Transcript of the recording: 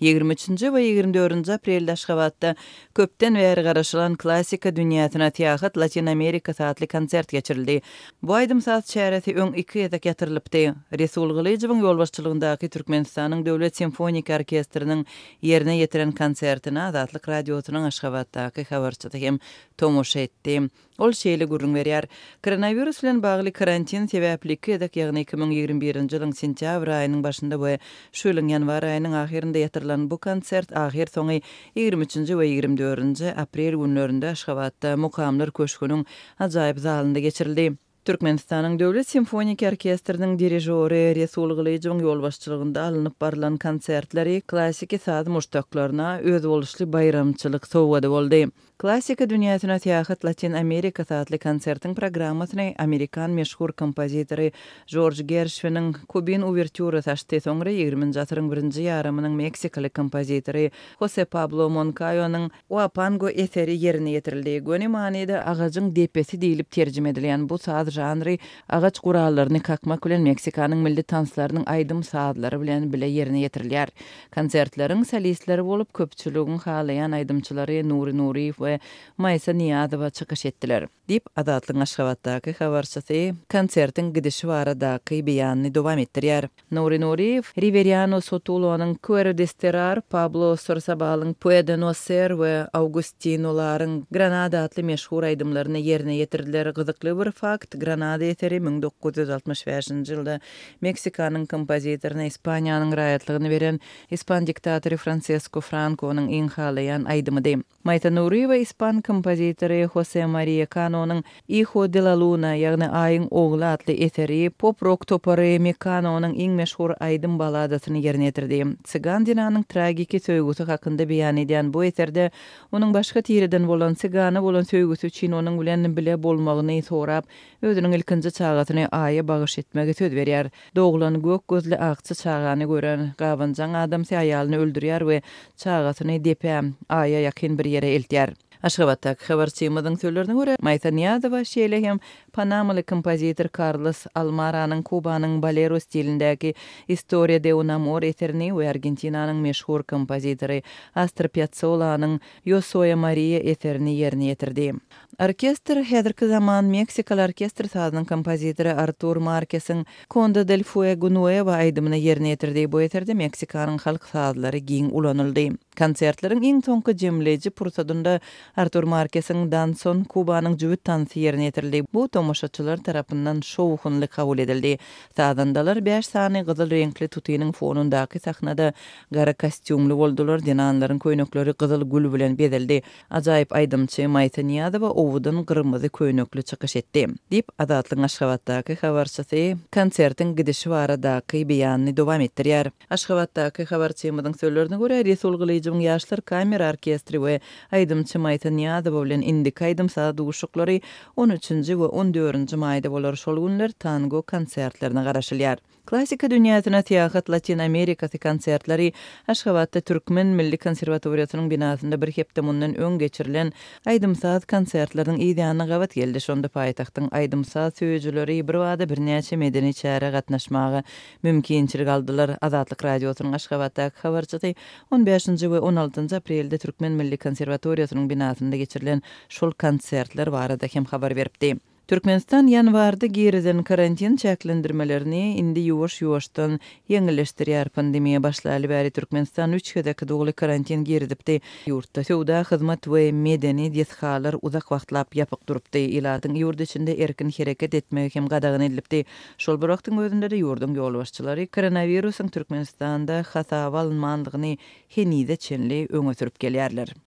Ýigrimi üçünji we ýigrimi dördünji aprelde Aşgabatda köpden bäri garaşylan Klassika dünýäsine syýahat Latyn Amerikasy atly konsert geçirildi. Bu aýdym-saz çäresi öň iki gezek ýatyrylypdy. Resul Gylyjowyň ýolbaşçylygyndaky Türkmenistanyň Döwlet simfoniki orkestriniň ýerine ýetiren konsertine Azatlyk Radiosynyň Aşgabatdaky habarçysy hem tomaşa etdi. Ol şeýle gürrüň berýär, Koronawirus bilen bagly karantin sebäpli iki gezek, ýagny 2021-nji ýylyň sentýabr aýynyň başynda we şu ýylyň ýanwar aýynyň ahyrynda ýatyrylan bu konsert ahyrsoňy ýigrimi üçünji we ýigrimi dördünji aprel günlerinde Aşgabatda Mukamlar köşgüniň ajaýyp zalynda geçirildi. Türkmenistanyň Döwlet simfoniki orkestriniň dirižory Resul Gylyjowyň ýolbaşçylygynda alnyp barlan konsertleri klassiki saz muşdaklaryna özboluşly baýramçylyk sowgady boldy. Klassika dünýäsine syýahat Latyn Amerikasy atly konsertiň programmasyny amerikan meşhur kompozitory Jorj Gerşwiniň Kubin uwertýurasy açdy, soňra ýigriminji asyryň birinji ýarymynyň meksikaly kompozitory Hose Pablo Monkaýonyň Uapango eseri ýerine ýetirildi. Göni manyda agajyň depesi diýlip terjime edilýän bu saz žanry agaç gurallaryny kakmak bilen Meksikanyň milli tanslarynyň aýdym-sazlary bilen bile ýerine ýetirilýär. Konsertleriň solistleri bolup köpçüligiň halaýan aýdymçylary Nury Nuryýew we Maýsa Nyýazowa çykyş etdiler. Diýip, Azatlygyň Aşgabatdaky habarçysy konsertiň gidişi baradaky beýanyny dowam etdirýär. Nury Nuryýew Riweriano Sotulonyň Quero desterrar, Pablo Sorsabalyň Puede no ser we Augustino Laryň Granada atly meşhur aýdymlaryny ýerine ýetirdiler. Gyzykly bir fakt, Granada eseri 1965-nji ýylda Meksikanyň kompozitoryna Ispaniýanyň raýatlygyny beren ispan diktatory Fransesko Frankonyň iň halaýan aýdymydy. Maýsa Nuryýewa ispan kompozitory Hose Mariýa Kanonyň Hijo de la Luna, ýagny Aýyň ogly atly eseri, pop-rok topary Mekanonyň iň meşhur aýdym-baladasyny ýerine ýetirdi. Cygan zenanyň tragiki söýgüsi hakynda beýan edýän bu eserde onuň başga tireden bolan sygana bolan söýgüsi üçin onuň bilen bile bolmagyny sorap, Özüniň ilkinji çagasyny Aýa bagyş etmegi söz berýär. Doglan gök gözli akja çagany gören gabanjaň adamsy aýalyny öldürýär we çagasyny depä, Aýa ýakyn bir ýere eltýär. Aşgabatdaky habarçymyzyň sözlerine görä, Maýsa Nyýazowa şeýle hem panamaly kompozitor Karlos Almaranyň Kubanyň bolero stilindäki Historia de un amor eserini we Argentinanyň meşhur kompozitory Astor Piazzollanyň Yo soy Maria eserini ýerine ýetirdi. Orkestr häzirki zaman meksikaly orkestr sazynyň kompozitory Artur Markesiň Conde del Fuego Nuevo aýdymyny ýerine ýetirdi. Bu eserde Meksikanyň halk sazlary giň ulanyldy. Konsertleriň iň soňky jemleýji pursadynda Artur Markesiň Danson, Kubanyň jübüt tansy ýerine ýetirildi. Bu tomaşaçylar tarapyndan şowhunly kabul edildi. Sazandalar bäş sany gyzyl reňkli tutynyň fonundaky sahnada gara kostýumly boldular, zenanlaryň köýnekleri gyzyl gül bilen bezeldi. Ajaýyp aýdymçy Maýsa Nyýazowa owadan gyrmyzy köýnekli çykyş etdi. Diýip, Azatlygyň Aşgabatdaky habarçysy konsertiň gidişi baradaky beýanyny dowam etdirýär. Aşgabatdaky habarçymyzyň sözlerine görä, Resul Gylyjowyň Ýaşlar kamera orkestri we aýdymçy Maýsa Nyýazowa bilen indiki aýdym-saz duşuşyklary on üçünji we on dördünji maýda bolar, şol günler tango konsertlerine garaşylýar. Klassika dünýäsine syýahat Latyn Amerikasy konsertleri Aşgabatda Türkmen milli konserwatoriýasynyň binasynda bir hepde mundan öň geçirilen aýdym-saz konsertleriniň yz ýanyna gabat geldi. Şonda paýtagtyň aýdym-saz söýüjileri birbada birnäçe medeni çärä gatnaşmaga mümkinçilik aldylar. Azatlyk Radiosynyň Aşgabatdaky habarçysy on bäşinji we on altynjy aprelde Türkmen milli konserwatoriýasynyň binasynda geçirilen şol konsertler barada hem habar beripdi. Türkmenistan ýanwarda girizen karantin çäklendirmelerini indi ýuwaş-ýuwaşdan ýeňilleşdirýär. Pandemiýa başlaly bäri Türkmenistan üç gezek doly karantin girizipdi. Ýurtda söwda, hyzmat we medeni desgalar uzak wagtlap ýapyk durupdy. Ilatyň ýurt içinde erkin hereket etmegi hem gadagan edilipdi. Şol bir wagtyň özünde-de ýurduň ýolbaşçylary koronawirusyň Türkmenistanda hasaba alynmandygyny henize çenli öňe sürüp gelýärler.